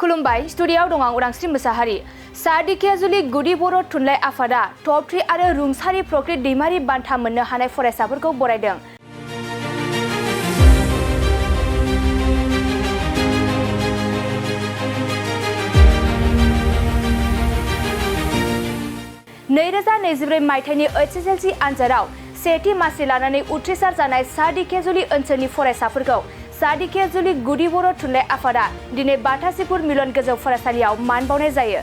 खुलुमबाय स्टुडियाव दं आं उदांस्रि मोसाहारि सादिकेजुलि गुदि बर' थुनलाइ आफादा टप 3 आरो रुंसारि प्रकृत दैमारि बान्था मोननो हानाय फरायसाफोरखौ बरायदों। मायथाइनि Hslc आनजादाव सेथि मासि लानानै उथ्रिसार जानाय सादिकेजुलि ओनसोलनि फरायसाफोरखौ सादिकेजुलि गुदि बर' थुनलाइ आफादा दिनै बाटासिपुर मिलन गोजौ फरायसालियाव मान बावनाय जायो।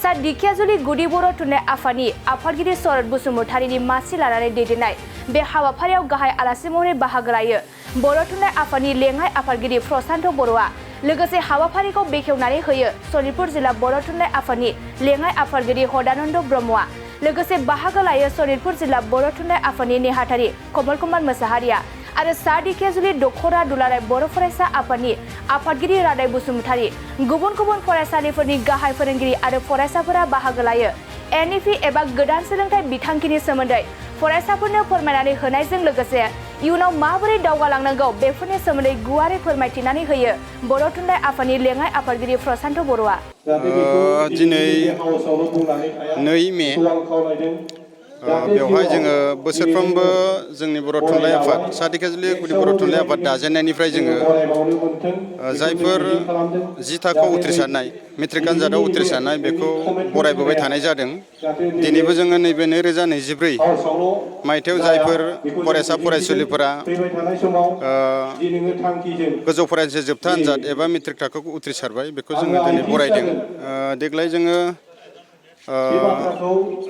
सादिकेजुलि गुदि बर' थुनलाइ आफादनि आफादगिरि शरद बसुमतारीनि मासि लानानै दैदेननाय बे हाबाफारियाव गाहाय आलासि महरै बाहागो लायो बर' थुनलाइ आफादनि लेङाइ आफादगिरि प्रशान्त बर'आ। लोगोसे हाबाफारिखौ बेखेवनानै होयो सनितपुर जिल्ला बर' थुनलाइ आफादनि लेङाइ आफादगिरि हदानन्द ब्रह्मआ। लोगोसे बाहागो लायो सनितपुर जिल्ला बर' थुनलाइ आफादनि नेहाथारि कमल कुमार मोसाहारिया आरो सादिकेजुलि दखरा दुलाराय बर' फरायसा आफादनि आफादगिरि रादाय बसुमतारी। गुबुन गुबुन फरायसालिफोरनि गाहाय फोरोंगिरि आरो फरायसाफोरा बाहागो लायो। NEP एबा गोदान सोलोंथाइ बिथांखिनि सोमोन्दै फरायसाफोरनो फोरमायनानै होनायजों लोगोसे इयुनाव माबोरै दावगालांनांगौ बेफोरनि सोमोन्दै गुवारै फोरमायथिनानै होयो बर' थुनलाइ आफादनि लेङाइ आफादगिरि प्रशान्त बर'आ। दिनै 2 मे बेवहाय जोङो बोसोरफ्रोमबो जोंनि बर' थुनलाइ आफाद सादिकेजुलि गुदि बर' थुनलाइ आफाद दाजेननायनिफ्राय जोङो जायफोर 10 थाखोआव उथ्रिसारनाय मेट्रिक आनजादाव उथ्रिसारनाय बेखौ बरायबोबाय थानाय जादों। दिनैबो जोङो नैबे 2024 मायथाइयाव जायफोर फरायसा फरायसुलिफोरा गोजौ फरायसालि जोबथा आनजाद एबा मेट्रिक थाखोखौ उथ्रिसारबाय बेखौ जोङो दिनै बरायदों। देग्लाय जोङो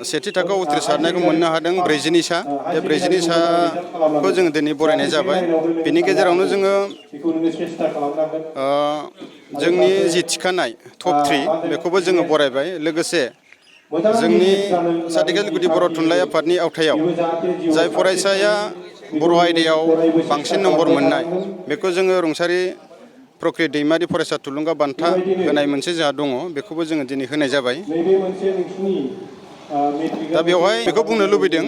सेथि थाखोआव उथ्रिसारनायखौ मोननो हादों 42 सा। बे 42 साखौ जोङो दिनै बरायनाय जाबाय। बेनि गेजेरावनो जोङो जोंनि जि थिखानाय टप 3 बेखौबो जोङो बरायबाय। लोगोसे जोंनि सादिकेजुलि गुदि बर' थुनलाइ आफादनि आवथायाव जाय फरायसाया बर' आयदायाव बांसिन नम्बर मोननाय बेखौ जोङो रुंसारि प्रकृत दैमारि फरायसा थुलुंगा बान्था होनाय मोनसे जोंहा दङ, बेखौबो जोङो दिनै होनाय जाबाय। दा बेवहाय बेखौ बुंनो लुबैदों,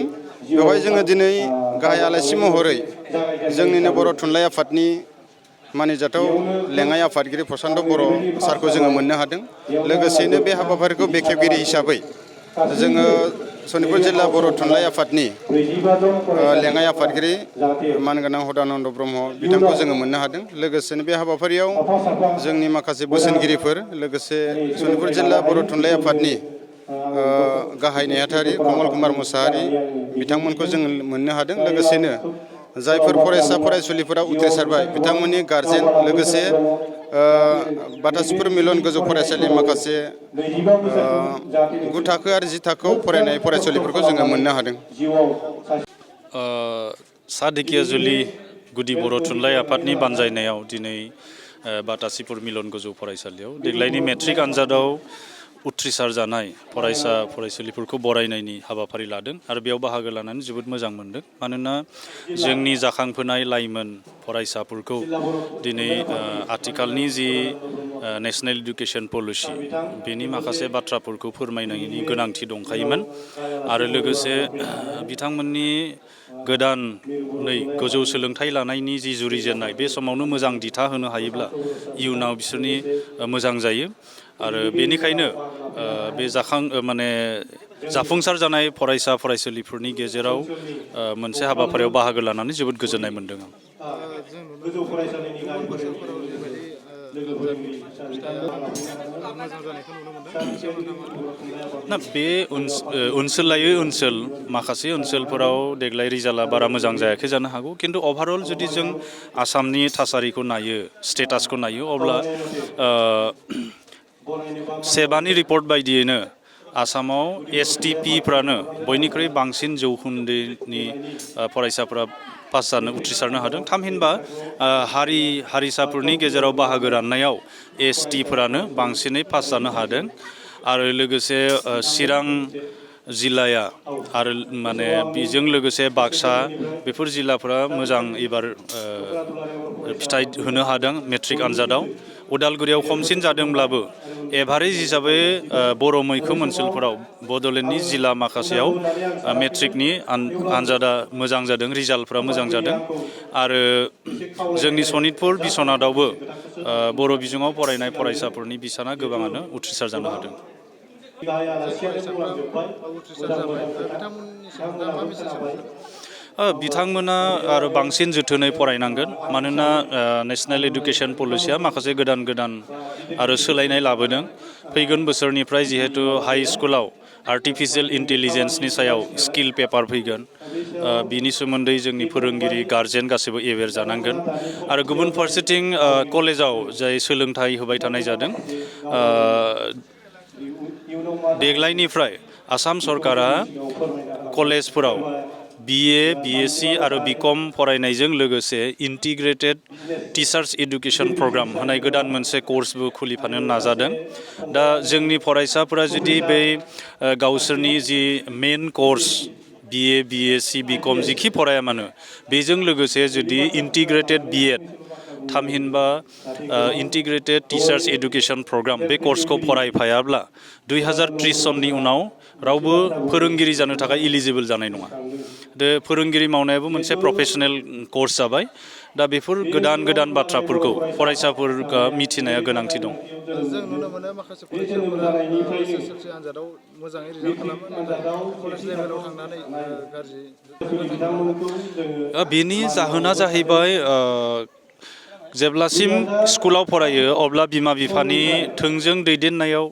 बेवहाय जोङो दिनै गाहाय आलासि महरै जोंनिनो बर' थुनलाइ आफादनि मानिजाथाव लेङाइ आफादगिरि प्रशान्त बर' सारखौ जोङो मोननो हादों। लोगोसेनो बे हाबाफारिखौ बेखेवगिरि हिसाबै जोङो सनितपुर जिल्ला बर' थुनलाइ आफादनि लेङाइ आफादगिरि मानगोनां हदानन्द ब्रह्म बिथांखौ जोङो मोननो हादों। लोगोसेनो बे हाबाफारियाव जोंनि माखासे बोसोनगिरिफोर लोगोसे सनितपुर जिल्ला बर' थुनलाइ आफादनि गाहाय नेहाथारि कमल कुमार मोसाहारि बिथांमोनखौ जों मोननो हादों। लोगोसेनो जायफोर फरायसा फरायसुलिफोरा उथ्रिसारबाय बिथांमोननि गारजेन लोगोसे बाटासिपुर मिलन गोजौ फरायसालिनि माखासे 9 थाखो आरो 10 थाखोआव फरायनाय फरायसुलिफोरखौ जोङो मोननो हादों। सादिकेजुलि गुदि बर' थुनलाइ आफादनि बानजायनायाव दिनै बाटासिपुर मिलन गोजौ फरायसालियाव देग्लायनि मेट्रिक आनजादाव उथ्रिसार जानाय फरायसा फरायसुलिफोरखौ बरायनायनि हाबाफारि लादों आरो बेयाव बाहागो लानानै जोबोद मोजां मोनदों। मानोना जोंनि जाखांफुनाय लाइमोन फरायसाफोरखौ दिनै आथिखालनि जि नेशनेल इडुकेसन पलिसि बेनि माखासे बाथ्राफोरखौ फोरमायनायनि गोनांथि दंखायोमोन आरो लोगोसे बिथांमोननि गोदानै गोजौ सोलोंथाइ लानायनि जि जुरिजेननाय बे समावनो मोजां दिथा होनो हायोब्ला इयुनाव बिसोरनि मोजां जायो आरो बेनिखायनो बे जाफुंसार जानाय फरायसा फरायसुलिफोरनि गेजेराव मोनसे हाबाफारियाव बाहागो लानानै जोबोद गोजोननाय मोनदों आं। ना बे ओनसोल लायै ओनसोल माखासे ओनसोलफोराव देग्लाय रिजाल्टआ बारा मोजां जायाखै जानो हागौ, किन्तु अभारअल जुदि जों आसामनि थासारिखौ नायो स्टेटासखौ नायो अब्ला सेबानि रिपर्ट बायदियैनो आसामाव STPफ्रानो बयनिख्रुइ बांसिन जौखोन्दोनि फरायसाफोरा पास जानो उथ्रिसारनो हादों। थामहिनबा हारिसाफोरनि गेजेराव बाहागो राननायाव STफोरानो बांसिनै पास जानो हादों आरो लोगोसे चिरां जिल्लाया आरो बेजों लोगोसे बाक्सा बेफोर जिल्लाफोरा मोजां एबार फिथाइ होनो हादों मेट्रिक आनजादाव। उदालगुरियाव खमसिन जादोंब्लाबो एभारेज हिसाबै बर' मैखोम ओनसोलफोराव बड'लेण्डनि जिल्ला माखासेयाव मेट्रिकनि आनजादा मोजां जादों, रिजाल्टफ्रा मोजां जादों आरो जोंनि सनितपुर बिश्वनाथावबो बर' बिजोङाव फरायनाय फरायसाफोरनि बिसाना गोबाङानो उथ्रिसार जानो हादों। बिथांमोना आरो बांसिन जोथोनै फरायनांगोन मानोना नेशनेल एडुकेशन पलिसिया माखासे गोदान गोदान आरो सोलायनाय लाबोदों। फैगोन बोसोरनिफ्राय जिहेतु हाई स्कुलाव आर्टिफिशियेल इन्टेलिजेन्सनि सायाव स्किल पेपार फैगोन, बिनि सोमोन्दै जोंनि फोरोंगिरि गार्जेन गासैबो एवेर जानांगोन आरो गुबुन फारसेथिं कलेजाव जाय सोलोंथाइ होबाय थानाय जादों, देग्लायनिफ्राय आसाम सरकारा कलेजफोराव BA, BSc आरो BCom फरायनायजों लोगोसे इन्टिग्रेटेड टिचार्स एडुकेशन प्रग्राम होनाय गोदान मोनसे कर्सबो खुलिफानो नाजादों। दा जोंनि फरायसाफोरा जुदि बै गावसोरनि जि मेन कर्स BA, BSc, BCom जिखि फराया मानो बेजों लोगोसे जुदि इन्टिग्रेटेड BEd थामहिनबा इन्टिग्रेटेड टिचार्स एडुकेशन प्रग्राम बे कर्सखौ फरायफायाब्ला 2030 सननि उनाव रावबो फोरोंगिरि जानो थाखाय इलिजिबल जानाय नङा। दा फोरोंगिरि मावनायाबो मोनसे प्रफेशनेल कर्स जाबाय। दा बेफोर गोदान गोदान बाथ्राफोरखौ फरायसाफोरखौ मिथिनाया गोनांथि दं। जों नुनो मोनो माखासे फरायसाफोरा HSLC आनजादाव मोजाङै रिजाल्ट खालामो, नाथाय कलेज लेभेलाव थांनानै गाज्रि। बेनि जाहोना जाहैबाय जेब्लासिम स्कुलाव फरायो अब्ला बिमा बिफानि थोंजों दैदेननायाव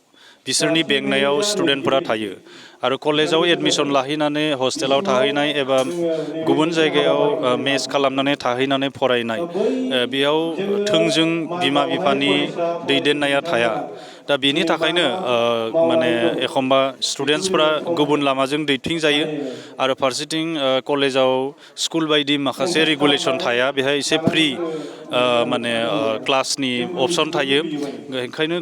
बिसोरनि बेंनायाव स्टुडेन्टफोरा थायो आरो कलेजाव एडमिशन लाहैनानै हस्टेलाव थाहैनाय एबा गुबुन जायगायाव मेस खालामनानै थाहैनानै फरायनाय, बेयाव थोंजों बिमा बिफानि दैदेननाया थाया। दा बेनि थाखायनो माने एखम्बा स्टुडेन्टसफोरा गुबुन लामाजों दैथिंजायो आरो फारसेथिं कलेजाव स्कुल बायदि माखासे रेगुलेसन थाया, बेहाय एसे फ्रि माने क्लासनि अपसन थायो। ओंखायनो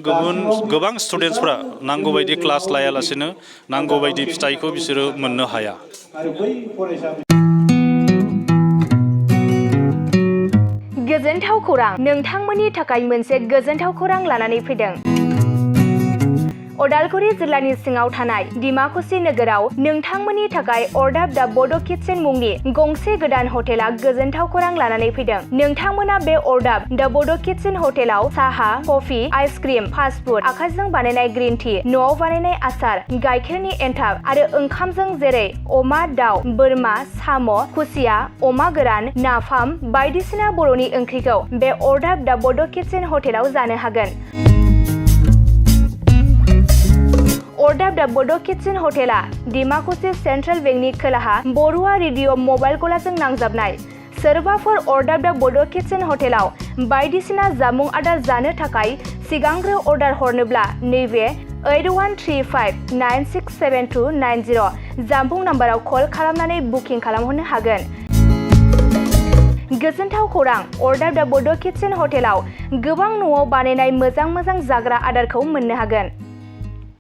गोबां स्टुडेन्टसफ्रा नांगौ बायदि क्लास लायालासेनो नांगौ बायदि फिथाइखौ बिसोरो मोननो हाया। गोजोनथाव खौरां, नोंथांमोननि थाखाय मोनसे गोजोनथाव खौरां लानानै फैदों। उदालगुरि जिल्लानि सिङाव थानाय डिमाकुसि नोगोराव नोंथांमोननि थाखाय अरदाब दा बड' किटचेन मुंनि गंसे गोदान हटेला गोजोनथाव खौरां लानानै फैदों। नोंथांमोना बे अरदाब दा बड' किटचेन हटेलाव साहा, कफि, आइसक्रिम, फास्टफुड, आखाइजों बानायनाय ग्रिन टि, न'आव बानायनाय आसार, गाइखेरनि एन्थाब आरो ओंखामजों जेरै अमा, दाउ, बोरमा, साम', खुसिया, अमा गोरान, नाफाम बायदिसिना बर'नि ओंख्रिखौ बे अरदाब दा बड' किटचेन हटेलाव जानो हागोन। अरदाब दा बड' किटचेन हटेला डिमाकुसि सेन्ट्रेल बेंकनि खोलाहा बरुवा रेडिअ' मबाइल गलाजों नांजाबनाय। सोरबाफोर अरदाब दा बड' किटचेन हटेलाव बायदिसिना जामुं आदार जानो थाखाय सिगांग्रो अर्डार हरनोब्ला नैबे 8135967290 जामबुं नाम्बाराव कल खालामनानै बुकिं खालामहरनो हागोन। गोजोनथाव खौरां, अरदाब दा बड' किटचेन हटेलाव गोबां न'आव बानायनाय मोजां जाग्रा आदारखौ मोननो हागोन।